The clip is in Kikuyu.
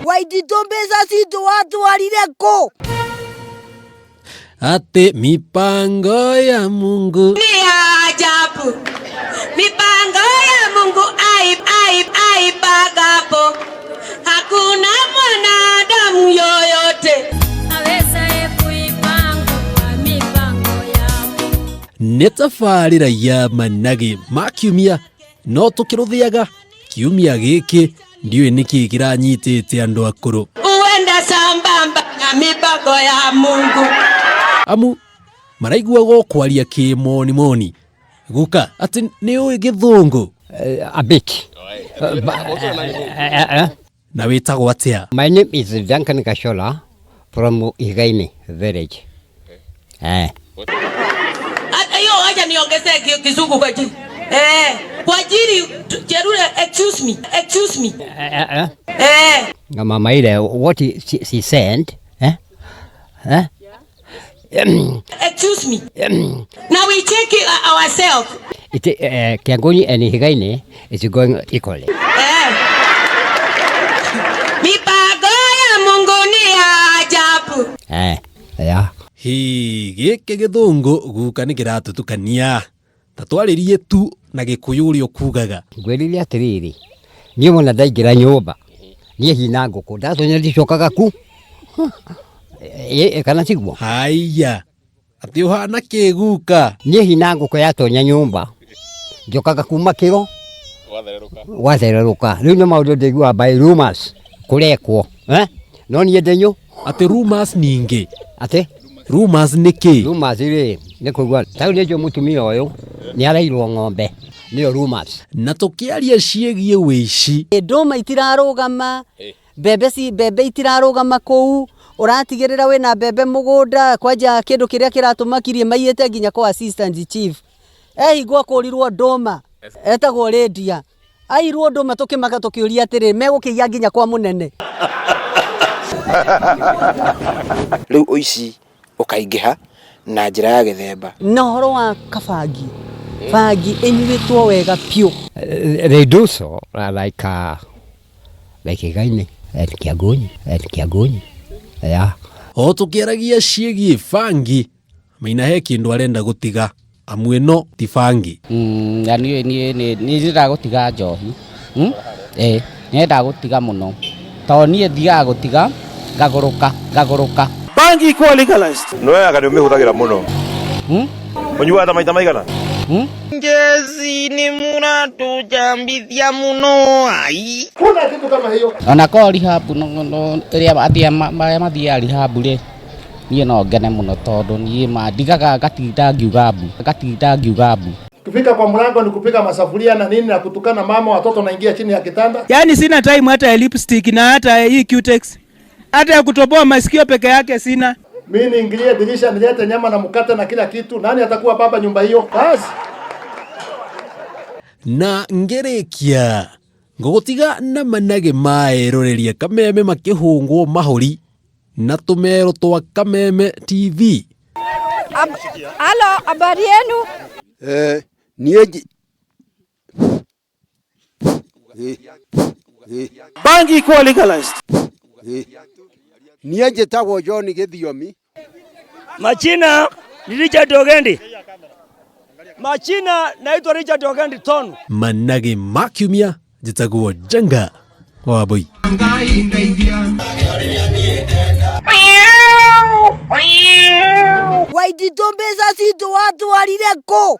Waititũ mbeca citũ watwarire kũ? Atĩ mipango ya Mungu Ni ya ajabu. Mipango ya Mungu ai ai aipagapo. Hakuna mwanadamu yoyote awezaye kuipangua mipango ya Mungu. Nĩ tabarĩra ya managĩ ma kiumia no tũkĩrũthĩaga kiumia gĩkĩ ndiũĩ nĩkĩ kĩranyitĩte andũ akũrũ. Huenda sambamba na mipango ya Mungu. Amu maraiguaga kwaria kĩmonimoni guka atĩ nĩ ũĩ gĩthũngũ. A bit. Na wĩtagwo atĩa? My name is Duncan Kashola from Igaini village. Hiyo wacha niongezee kizungu kwa ajili. Kwa ajili Cherure, excuse me, excuse me. Na mama ile what she said, eh? Eh? Excuse me. Now we check it ourselves. It Kiangoni and Igaini is going equally. Mipango ya Mungu ni ya ajabu. Yeah. Hi, gĩkĩ gĩthũngũ guka nĩ kĩratũtukania. Ta twarĩrie tu na gĩkũyũ ũrĩa ũkugaga. Ngwĩrire atĩrĩrĩ, niĩ wona ndaingĩra nyũmba, niĩ hina ngũkũ, ndatonya ndicokaga ku. Kana tiguo? Haiya, atĩ ũhana kĩ guka? Niĩ hina ngũkũ yatonya nyũmba, njokaga kuma kĩro, gwathererũka. Rĩu nĩ maũndũ ndĩiguaga by rumors, kũrekwo. No niĩ ndĩnyũ. Atĩ rumors ningĩ? Atĩ? Rumors nĩ kĩ? Rumors rĩ, nĩ kũigua. Ta rĩu nĩ njũĩ mũtumia ũyũ, nĩ arairwo ng'ombe. Nĩyo rumors. Na tũkĩaria ciĩgiĩ wĩici. Ndũma itirarũgama, mbembe ci, mbembe itirarũgama kũu, ũratigĩrĩra wĩna mbembe mũgũnda, kwanja kĩndũ kĩrĩa kĩratũmakirie maiyĩte nginya kwa assistant chief. Ehingwo akũrirwo ndũma, etagwo Lydia. Airwo ndũma tũkĩmaka tũkĩũria atĩrĩ, megũkĩiya nginya kwa mũnene. Rĩu ũici ũkaingĩha na njĩra ya gĩthemba. Na ũhoro wa kabangi, bangi ĩnyuĩtwo wega biũ. They do so like Igaini and Kiangoni and Kiangoni. Yeah. O tũkĩaragia ciĩgiĩ bangi, Maina he kĩndũ arenda gũtiga, amu ĩno ti bangi. Na niĩ, niĩ, niĩ, niĩ nyendaga gũtiga njohi. Nyendaga gũtiga mũno. Tondũ niĩ thiaga gũtiga, ngagũrũka, ngagũrũka. Bangi ikuwa legalized. No wega nĩ ũmĩhũthagĩra mũno. Ũnyuaga ta maita maigana? Njeci nĩ mũratũjambithia mũno ai. Kuna kitu kama hiyo. Ona korwo rehab no, no, ĩrĩa athiaga marĩa mathiaga rehab rĩ, niĩ no ngene mũno tondũ niĩ ma ndigaga ngatinda ngiuga mbu, ngatinda ngiuga mbu. Kufika kwa mlango ni kupiga masafuria na nini na kutukana mama, watoto naingia chini ya kitanda. Yaani sina time hata ya lipstick na hata hii Cutex. Hata ya kutoboa masikio peke yake sina. Mimi niingilie dirisha nilete nyama na mkate na kila kitu. Nani atakuwa baba nyumba hiyo? Basi. Na ngerekia ngũgũtiga na manage maeroreria kameme makĩhũngwo mahũri na tũmero twa Kameme TV. Halo, habari yenu? Niĩ nji- Bangi ikuwa legalized. Niĩ njĩtagwo John Gĩthiomi. Majina ni Richard Ogendi. Majina naitwa Richard Ogendi Tonu. Manage ma kiumia njĩtagwo Njenga wa Mbui. Waititũ mbeca citũ watwarire kũ?